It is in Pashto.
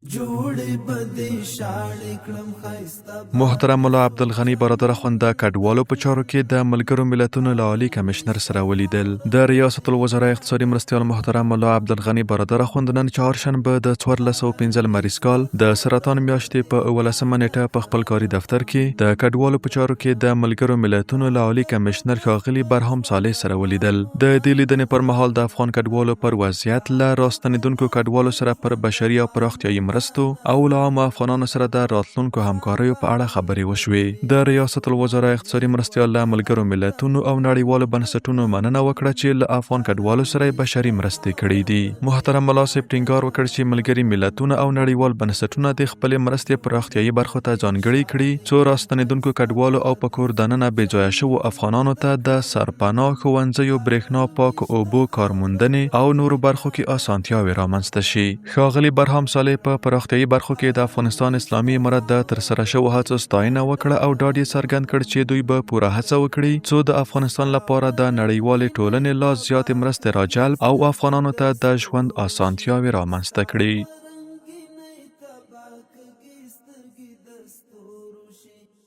جوړې به دې شاړې کړم ښایسته. محترم ملا عبدالغني برادر اخوند د کډوالو په چارو کې د ملګرو ملتونو له عالي کمشنر سره ولیدل. د ریاست الوزرا اقتصادي مرستیال محترم ملا عبدالغني برادر اخوند نن چهارشنبه د 1405 لمریز کال د سرطان میاشتې په 17مه نیټه په خپل کاري دفتر کې د کډوالو په چارو کې د ملګرو ملتونو له عالي کمشنر ښاغلي برهام صالح سره ولیدل. د دې لیدنې پر مهال د افغان کډوالو پر وضعیت، له راستنېدونکو کډوالو سره پر بشري او پراختیايي مرستو او له عامو افغانانو سره د راتلونکو همکاریو په اړه خبرې وشوې. د ریاست الوزرا اقتصادي مرستیال له ملګرو ملتونو او نړیوالو بنسټونو مننه وکړه چې له افغان کډوالو سره یې بشري مرستې کړې دي. محترم ملا صاحب ټینګار وکړ چې ملګري ملتونه او نړیوال بنسټونه دې خپلې مرستې پراختیايي برخو ته ځانګړې کړي څو راستنېدونکو کډوالو او په کور دننه بې ځایه شوو افغانانو ته د سرپناه، ښوونځیو، برېښنا، پاکو اوبو، کارموندنې او نورو برخو کې اسانتیاوې رامنځته شي. ښاغلي برهام صالح په پراختیايي برخو کې د افغانستان اسلامي امارت د ترسره شوو هڅو ستاینه وکړه او ډاډ یې څرګند کړ چې دوی به پوره هڅه وکړي څو د افغانستان لپاره د نړیوالې ټولنې لا زیاتې مرستې راجلب او افغانانو ته د ژوند اسانتیاوې رامنځته کړي.